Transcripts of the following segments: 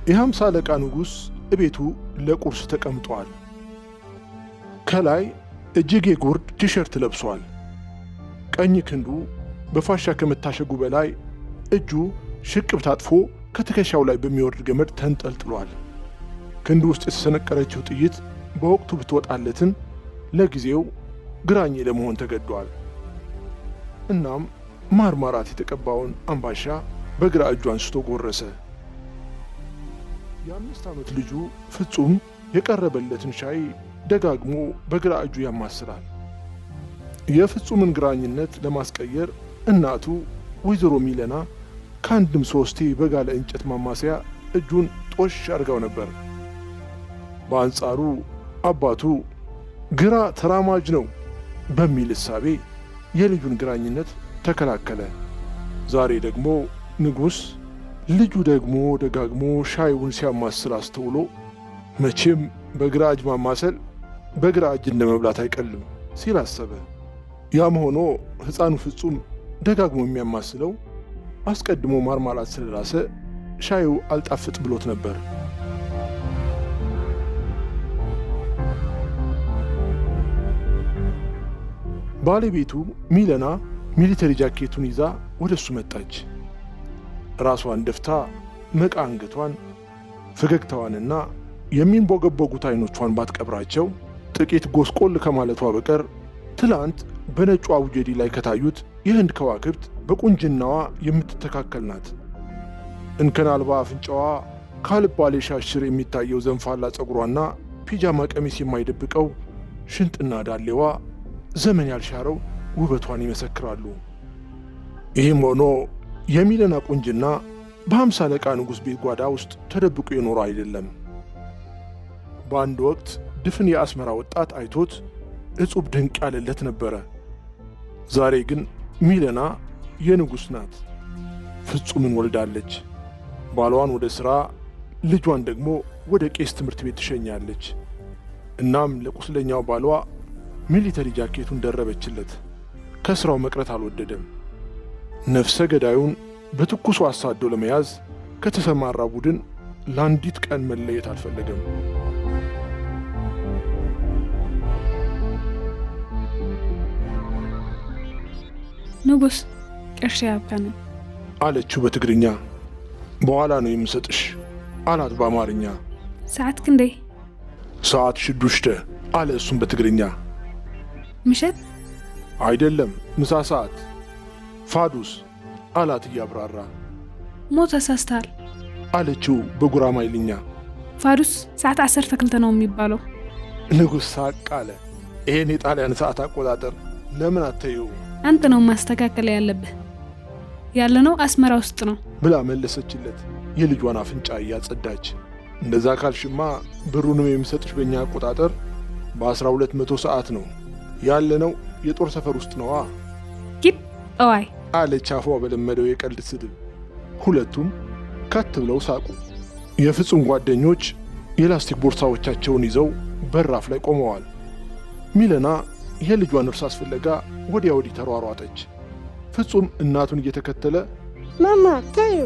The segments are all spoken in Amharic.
የ50 አለቃ ንጉሥ እቤቱ ለቁርስ ተቀምጧል። ከላይ እጅጌ ጉርድ ቲሸርት ለብሷል። ቀኝ ክንዱ በፋሻ ከመታሸጉ በላይ እጁ ሽቅብ ታጥፎ ከትከሻው ላይ በሚወርድ ገመድ ተንጠልጥሏል። ክንዱ ውስጥ የተሰነቀረችው ጥይት በወቅቱ ብትወጣለትም ለጊዜው ግራኝ ለመሆን ተገዷል። እናም ማርማራት የተቀባውን አምባሻ በግራ እጁ አንስቶ ጎረሰ። የ5 ዓመት ልጁ ፍጹም የቀረበለትን ሻይ ደጋግሞ በግራ እጁ ያማስላል። የፍጹምን ግራኝነት ለማስቀየር እናቱ ወይዘሮ ሚለና ከአንድም ሶስቴ በጋለ እንጨት ማማሰያ እጁን ጦሽ አድርጋው ነበር። በአንጻሩ አባቱ ግራ ተራማጅ ነው በሚል እሳቤ የልጁን ግራኝነት ተከላከለ። ዛሬ ደግሞ ንጉሥ ልጁ ደግሞ ደጋግሞ ሻይውን ሲያማስል አስተውሎ መቼም በግራ እጅ ማማሰል በግራ እጅ እንደ መብላት አይቀልም ሲል አሰበ። ያም ሆኖ ሕፃኑ ፍጹም ደጋግሞ የሚያማስለው አስቀድሞ ማርማላት ስለላሰ ሻዩ አልጣፍጥ ብሎት ነበር። ባለቤቱ ሚለና military ጃኬቱን ይዛ ወደ እሱ መጣች። ራሷን ደፍታ መቃ አንገቷን ፈገግታዋንና የሚንቦገቦጉት አይኖቿን ባትቀብራቸው ጥቂት ጎስቆል ከማለቷ በቀር ትላንት በነጩ አቡጀዲ ላይ ከታዩት የህንድ ከዋክብት በቁንጅናዋ የምትተካከል ናት። እንከን አልባ አፍንጫዋ፣ ካልባሌ ሻሽ ስር የሚታየው ዘንፋላ ፀጉሯና ፒጃማ ቀሚስ የማይደብቀው ሽንጥና ዳሌዋ ዘመን ያልሻረው ውበቷን ይመሰክራሉ። ይህም ሆኖ የሚለና ቁንጅና በ50 አለቃ ንጉሥ ቤት ጓዳ ውስጥ ተደብቆ የኖረ አይደለም። በአንድ ወቅት ድፍን የአስመራ ወጣት አይቶት እጹብ ድንቅ ያለለት ነበረ። ዛሬ ግን ሚለና የንጉሥ ናት። ፍጹምን ወልዳለች። ባሏን ወደ ሥራ፣ ልጇን ደግሞ ወደ ቄስ ትምህርት ቤት ትሸኛለች። እናም ለቁስለኛው ባሏ military ጃኬቱን ደረበችለት። ከሥራው መቅረት አልወደደም። ነፍሰ ገዳዩን በትኩሱ አሳዶ ለመያዝ ከተሰማራ ቡድን ለአንዲት ቀን መለየት አልፈለገም። ንጉስ ቅርሺ ያብካንን አለችው በትግርኛ። በኋላ ነው የምሰጥሽ አላት በአማርኛ። ሰዓት ክንደይ? ሰዓት 6 አለ እሱም በትግርኛ። ምሸት? አይደለም ምሳ ሰዓት ፋዱስ አላት እያብራራ። ሞ ተሳስተሃል አለችው በጉራማይልኛ። ፋዱስ ሰዓት 12 ነው የሚባለው። ንጉሥ ሳቅ አለ። ይሄን የጣሊያን ሰዓት አቆጣጠር ለምን አተየው? አንተ ነው ማስተካከል ያለብህ። ያለነው አስመራ ውስጥ ነው ብላ መለሰችለት የልጇን አፍንጫ እያጸዳች። እንደዛ ካልሽማ ብሩንም የሚሰጥሽ በእኛ አቆጣጠር በ1200 ሰዓት ነው። ያለነው የጦር ሰፈር ውስጥ ነዋ። ኪድ እዋይ አለች አፏ በለመደው የቀልድ ስድብ። ሁለቱም ከት ብለው ሳቁ። የፍጹም ጓደኞች የላስቲክ ቦርሳዎቻቸውን ይዘው በራፍ ላይ ቆመዋል። ሚለና የልጇን እርሳስ ፍለጋ ወዲያ ወዲህ ተሯሯጠች። ፍጹም እናቱን እየተከተለ ማማ ታዩ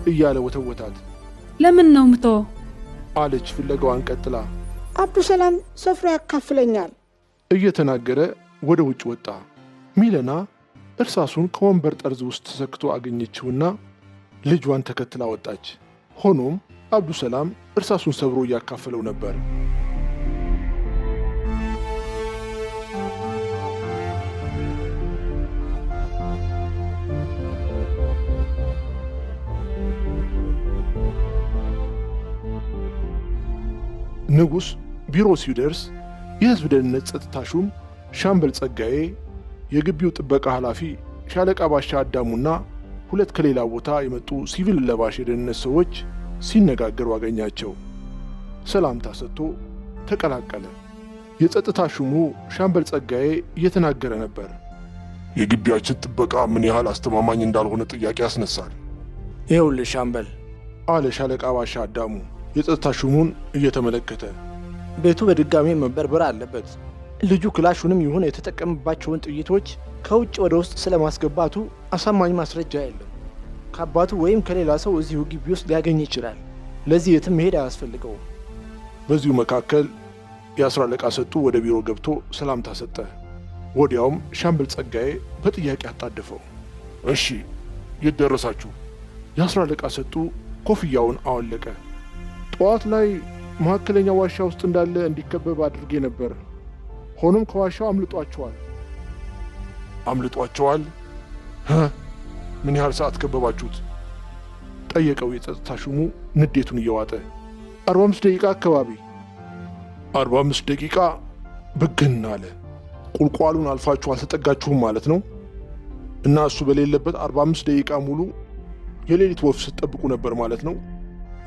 እያለ ወተወታት። ለምን ነው ምተወው? አለች ፍለጋዋን ቀጥላ። አብዱሰላም ሰፍሮ ያካፍለኛል እየተናገረ ወደ ውጭ ወጣ። ሚለና እርሳሱን ከወንበር ጠርዝ ውስጥ ተሰክቶ አገኘችውና ልጇን ተከትላ ወጣች። ሆኖም አብዱሰላም እርሳሱን ሰብሮ እያካፈለው ነበር። ንጉሥ ቢሮ ሲደርስ የሕዝብ ደህንነት ጸጥታ ሹም ሻምበል ጸጋዬ፣ የግቢው ጥበቃ ኃላፊ ሻለቃ ባሻ አዳሙና ሁለት ከሌላ ቦታ የመጡ ሲቪል ለባሽ የደህንነት ሰዎች ሲነጋገሩ አገኛቸው። ሰላምታ ሰጥቶ ተቀላቀለ። የጸጥታ ሹሙ ሻምበል ጸጋዬ እየተናገረ ነበር። የግቢያችን ጥበቃ ምን ያህል አስተማማኝ እንዳልሆነ ጥያቄ ያስነሳል። ይኸውልህ ሻምበል አለ ሻለቃ ባሻ አዳሙ የጸጥታ ሹሙን እየተመለከተ። ቤቱ በድጋሚ መበርበር አለበት። ልጁ ክላሹንም ይሁን የተጠቀመባቸውን ጥይቶች ከውጭ ወደ ውስጥ ስለማስገባቱ አሳማኝ ማስረጃ የለም። ከአባቱ ወይም ከሌላ ሰው እዚሁ ግቢ ውስጥ ሊያገኝ ይችላል። ለዚህ የትም መሄድ አያስፈልገውም። በዚሁ መካከል የአስር አለቃ ሰጡ ወደ ቢሮ ገብቶ ሰላምታ ሰጠ። ወዲያውም ሻምበል ጸጋዬ በጥያቄ አጣደፈው። እሺ፣ የት ደረሳችሁ? የአስር አለቃ ሰጡ ኮፍያውን አወለቀ። ጠዋት ላይ መካከለኛ ዋሻ ውስጥ እንዳለ እንዲከበብ አድርጌ ነበር። ሆኖም ከዋሻው አምልጧቸዋል። አምልጧቸዋል? ምን ያህል ሰዓት ከበባችሁት? ጠየቀው የጸጥታ ሹሙ ንዴቱን እየዋጠ። 45 ደቂቃ አካባቢ። 45 ደቂቃ ብግን አለ። ቁልቋሉን አልፋችሁ አልተጠጋችሁም ማለት ነው? እና እሱ በሌለበት 45 ደቂቃ ሙሉ የሌሊት ወፍ ስትጠብቁ ነበር ማለት ነው?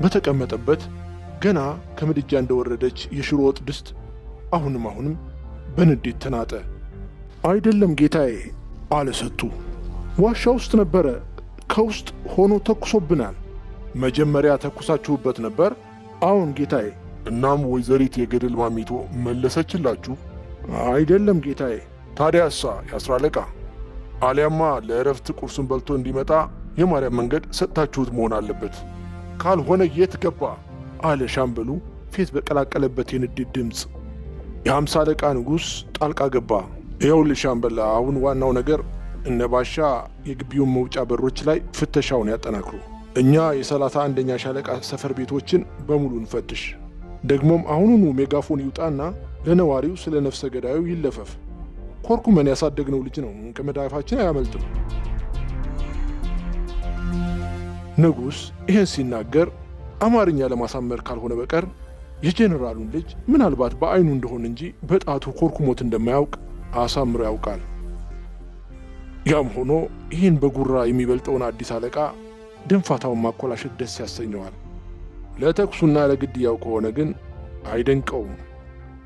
በተቀመጠበት ገና ከምድጃ እንደወረደች የሽሮ ወጥ ድስት አሁንም አሁንም በንዴት ተናጠ። አይደለም ጌታዬ አለ ሰጡ። ዋሻ ውስጥ ነበረ። ከውስጥ ሆኖ ተኩሶብናል። መጀመሪያ ተኩሳችሁበት ነበር? አዎን ጌታዬ። እናም ወይዘሪት የገደል ማሚቶ መለሰችላችሁ? አይደለም ጌታዬ። ታዲያሳ የአስር አለቃ አሊያማ ለእረፍት ቁርሱን በልቶ እንዲመጣ የማርያም መንገድ ሰጥታችሁት መሆን አለበት። ካልሆነ የት ገባ? አለ ሻምበሉ ፌዝ በቀላቀለበት የንዴት ድምፅ። የ50 አለቃ ንጉሥ ጣልቃ ገባ። ይኸውልህ ሻምበል፣ አሁን ዋናው ነገር እነ ባሻ የግቢውን መውጫ በሮች ላይ ፍተሻውን ያጠናክሩ። እኛ የ31ኛ ሻለቃ ሰፈር ቤቶችን በሙሉ እንፈትሽ። ደግሞም አሁኑኑ ሜጋፎን ይውጣና ለነዋሪው ስለ ነፍሰ ገዳዩ ይለፈፍ። ኮርኩመን ያሳደግነው ልጅ ነው፣ ከመዳፋችን አያመልጥም። ንጉሥ ይህን ሲናገር አማርኛ ለማሳመር ካልሆነ በቀር የጄኔራሉን ልጅ ምናልባት በአይኑ እንደሆነ እንጂ በጣቱ ኮርኩሞት እንደማያውቅ አሳምሮ ያውቃል። ያም ሆኖ ይህን በጉራ የሚበልጠውን አዲስ አለቃ ድንፋታውን ማኮላሸት ደስ ያሰኘዋል። ለተኩሱና ለግድያው ከሆነ ግን አይደንቀውም።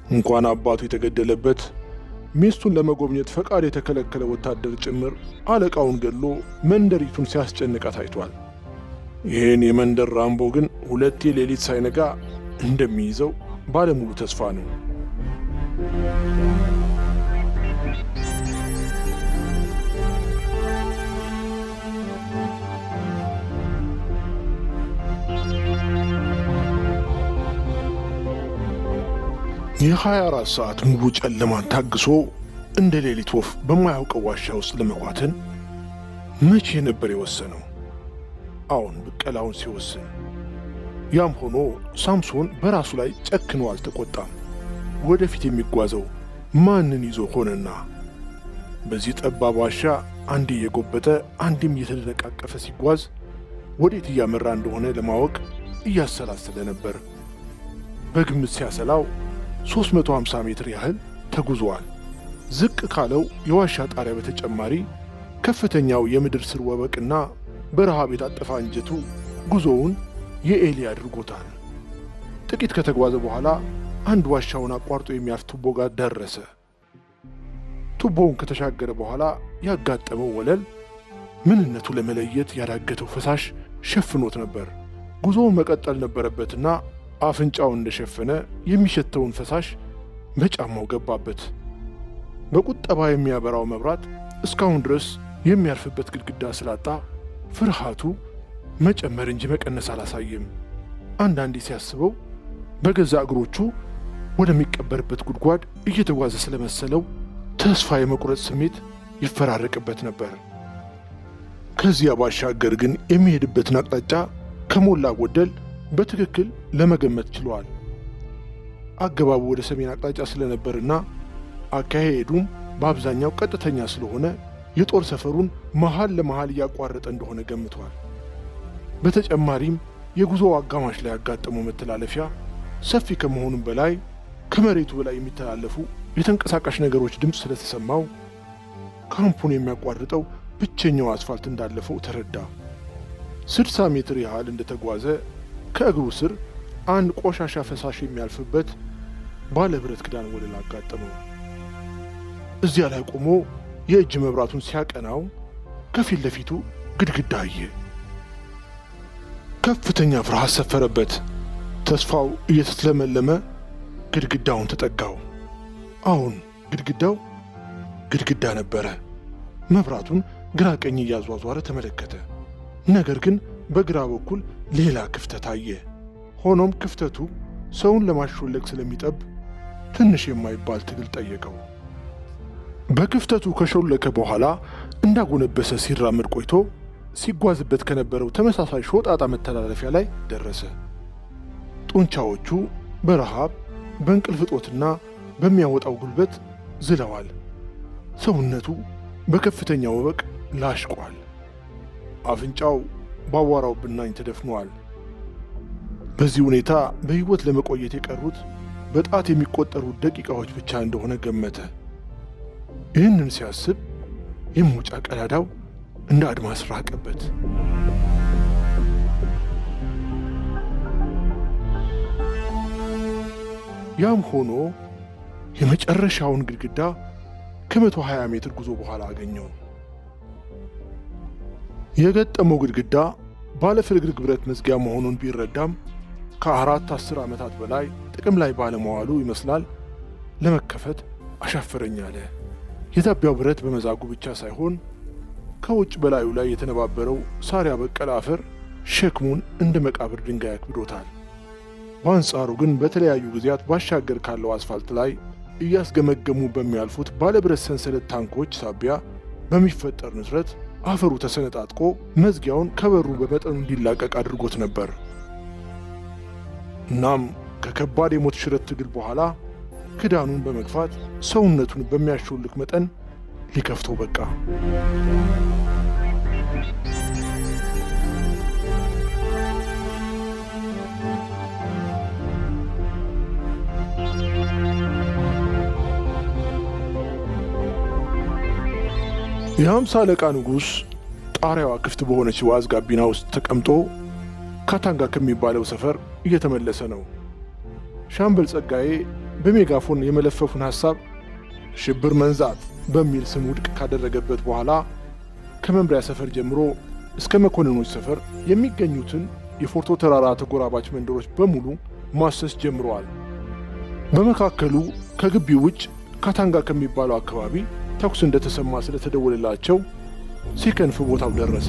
እንኳን አባቱ የተገደለበት ሚስቱን ለመጎብኘት ፈቃድ የተከለከለ ወታደር ጭምር አለቃውን ገድሎ መንደሪቱን ሲያስጨንቃ ታይቷል። ይህን የመንደር ራምቦ ግን ሁለቴ ሌሊት ሳይነጋ እንደሚይዘው ባለሙሉ ተስፋ ነው። የ24 ሰዓት ሙሉ ጨለማን ታግሶ እንደ ሌሊት ወፍ በማያውቀው ዋሻ ውስጥ ለመኳተን መቼ ነበር የወሰነው? አሁን ብቀላውን ሲወስን። ያም ሆኖ ሳምሶን በራሱ ላይ ጨክኖ አልተቆጣም። ወደፊት የሚጓዘው ማንን ይዞ ሆነና? በዚህ ጠባብ ዋሻ አንዴ እየጎበጠ አንዴም እየተደነቃቀፈ ሲጓዝ ወዴት እያመራ እንደሆነ ለማወቅ እያሰላሰለ ነበር። በግምት ሲያሰላው 350 ሜትር ያህል ተጉዟል። ዝቅ ካለው የዋሻ ጣሪያ በተጨማሪ ከፍተኛው የምድር ስር ወበቅና በረሃብ የታጠፈ አንጀቱ ጉዞውን የኤሊ አድርጎታል። ጥቂት ከተጓዘ በኋላ አንድ ዋሻውን አቋርጦ የሚያልፍ ቱቦ ጋር ደረሰ። ቱቦውን ከተሻገረ በኋላ ያጋጠመው ወለል ምንነቱ ለመለየት ያዳገተው ፈሳሽ ሸፍኖት ነበር። ጉዞውን መቀጠል ነበረበትና አፍንጫውን እንደሸፈነ የሚሸተውን ፈሳሽ በጫማው ገባበት። በቁጠባ የሚያበራው መብራት እስካሁን ድረስ የሚያርፍበት ግድግዳ ስላጣ ፍርሃቱ መጨመር እንጂ መቀነስ አላሳየም። አንዳንዴ ሲያስበው በገዛ እግሮቹ ወደሚቀበርበት ጉድጓድ እየተጓዘ ስለመሰለው ተስፋ የመቁረጥ ስሜት ይፈራረቅበት ነበር። ከዚያ ባሻገር ግን የሚሄድበትን አቅጣጫ ከሞላ ጎደል በትክክል ለመገመት ችሏል። አገባቡ ወደ ሰሜን አቅጣጫ ስለነበርና አካሄዱም በአብዛኛው ቀጥተኛ ስለሆነ የጦር ሰፈሩን መሃል ለመሃል እያቋረጠ እንደሆነ ገምቷል። በተጨማሪም የጉዞው አጋማሽ ላይ ያጋጠመው መተላለፊያ ሰፊ ከመሆኑም በላይ ከመሬቱ በላይ የሚተላለፉ የተንቀሳቃሽ ነገሮች ድምፅ ስለተሰማው ካምፑን የሚያቋርጠው ብቸኛው አስፋልት እንዳለፈው ተረዳ። 60 ሜትር ያህል እንደተጓዘ ከእግሩ ስር አንድ ቆሻሻ ፈሳሽ የሚያልፍበት ባለ ብረት ክዳን ወለል አጋጠመው። እዚያ ላይ ቆሞ የእጅ መብራቱን ሲያቀናው ከፊት ለፊቱ ግድግዳ አየ። ከፍተኛ ፍርሃት ሰፈረበት። ተስፋው እየተስለመለመ ግድግዳውን ተጠጋው። አሁን ግድግዳው ግድግዳ ነበረ። መብራቱን ግራ ቀኝ እያዟዟረ ተመለከተ። ነገር ግን በግራ በኩል ሌላ ክፍተት አየ። ሆኖም ክፍተቱ ሰውን ለማሾለክ ስለሚጠብ ትንሽ የማይባል ትግል ጠየቀው። በክፍተቱ ከሾለከ በኋላ እንዳጎነበሰ ሲራመድ ቆይቶ ሲጓዝበት ከነበረው ተመሳሳይ ሾጣጣ መተላለፊያ ላይ ደረሰ። ጡንቻዎቹ በረሃብ፣ በእንቅልፍ እጦትና በሚያወጣው ጉልበት ዝለዋል። ሰውነቱ በከፍተኛ ወበቅ ላሽቋል። አፍንጫው በአቧራው ብናኝ ተደፍኗል። በዚህ ሁኔታ በሕይወት ለመቆየት የቀሩት በጣት የሚቆጠሩ ደቂቃዎች ብቻ እንደሆነ ገመተ። ይህንን ሲያስብ የመውጫ ቀዳዳው እንደ አድማስ ራቀበት። ያም ሆኖ የመጨረሻውን ግድግዳ ከ120 ሜትር ጉዞ በኋላ አገኘው። የገጠመው ግድግዳ ባለ ፍርግርግ ብረት መዝጊያ መሆኑን ቢረዳም ከ4 10 ዓመታት በላይ ጥቅም ላይ ባለመዋሉ ይመስላል ለመከፈት አሻፈረኝ አለ። የዛቢያው ብረት በመዛጉ ብቻ ሳይሆን ከውጭ በላዩ ላይ የተነባበረው ሳር ያበቀለ አፈር ሸክሙን እንደ መቃብር ድንጋይ አክብዶታል። በአንጻሩ ግን በተለያዩ ጊዜያት ባሻገር ካለው አስፋልት ላይ እያስገመገሙ በሚያልፉት ባለብረት ሰንሰለት ታንኮች ሳቢያ በሚፈጠር ንዝረት አፈሩ ተሰነጣጥቆ መዝጊያውን ከበሩ በመጠኑ እንዲላቀቅ አድርጎት ነበር። እናም ከከባድ የሞት ሽረት ትግል በኋላ ክዳኑን በመግፋት ሰውነቱን በሚያሾልክ መጠን ሊከፍተው በቃ። የ50 አለቃ ንጉሥ ጣሪያዋ ክፍት በሆነች ዋዝ ጋቢና ውስጥ ተቀምጦ ካታንጋ ከሚባለው ሰፈር እየተመለሰ ነው። ሻምበል ጸጋዬ በሜጋፎን የመለፈፉን ሐሳብ ሽብር መንዛት በሚል ስም ውድቅ ካደረገበት በኋላ ከመምሪያ ሰፈር ጀምሮ እስከ መኮንኖች ሰፈር የሚገኙትን የፎርቶ ተራራ ተጎራባች መንደሮች በሙሉ ማሰስ ጀምረዋል። በመካከሉ ከግቢው ውጭ ካታንጋ ከሚባለው አካባቢ ተኩስ እንደተሰማ ስለተደወለላቸው ሲከንፍ ቦታው ደረሰ።